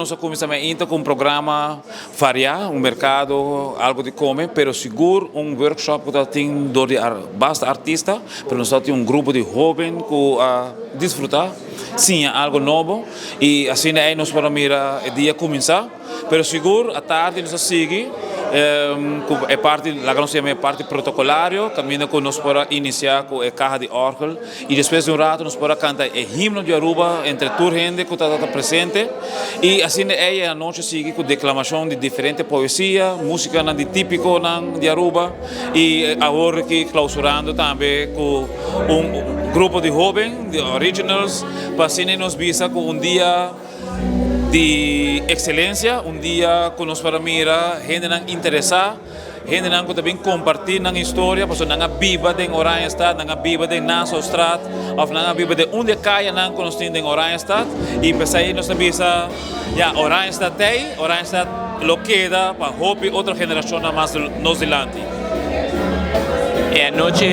Nos a cuminsa mainta cu un programa varia, un mercado, algo di come, pero sigur un workshop cu tin door di basta artista, pero nos tin un grupo di hoben cu a disfruta, siña algo nobo y asina ey nos por a mira e dia cuminsa, pero sigur atardi nos a sigui cu e parti, laga nos yama e parti protocolario, caminda cu nos por a inicia cu e caha di orgel y despues di un rato nos por a canta e himno di Aruba entre tur hende cu tabata presente y asina ey e anochi sigui cu declamacion di diferente poesia, musicanan di tipiconan di Aruba y awor aki clausurando tambe cu un grupo di hoben, di Originals, pa asina nos bisa cu un dia di excelencia, un dia cu nos por a mira hendenan interesa, hendenan cu ta bin comparti nan historia, pasobra nan a biba den Oranjestad, nan a biba den Nassaustraat, of nan a biba den un di e cayanan cu nos tin den Oranjestad, y p'esey nos ta bisa, ya, Oranjestad t'ey, Oranjestad lo keda pa hopi otro generacionnan mas nos dilanti. E anochi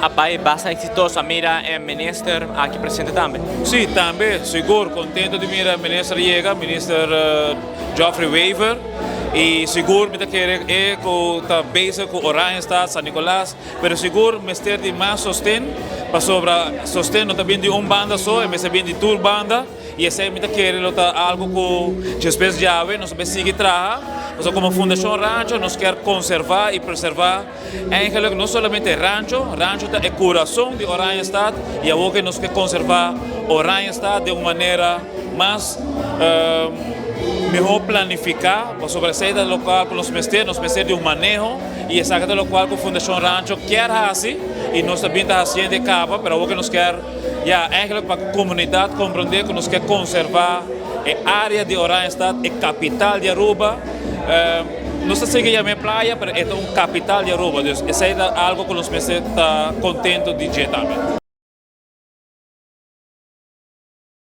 a bay basta exitoso, a mira e minister aki presente tambe. Si, tambe, sigur, contento di mira minister yega, minister Geoffrey Wever, y sigur mi ta kere e cu ta bezig cu Oranjestad, San Nicolas, pero sigur mester di mas sosten, pasobra sosten no ta bin di un banda so, e mester bin di tur banda. Y esey mi ta kere lo ta algo cu despues djawe nos ta bay sigui traha, pasobra como Fundacion Rancho nos kier conserva y preserva eigenlijk no solamente Rancho, Rancho ta e curazon di Oranjestad y awor ke nos ke conserva Oranjestad den un manera mas mihor planifica, pasobra esey ta locual cu nos mester, nos mester di un maneho y esaki ta locual cu Fundacion Rancho kier haci y nos ta bin ta haciendo caba, pero awor ke nos kier. Ya, eigenlijk pa comunidad comprende cu nos ke conserva e area di Oranjestad, e capital di Aruba. Nos ta sigui yama e playa, pero e ta un capital di Aruba. Dus esey ta algo cu nos mester ta contento di dje tambe.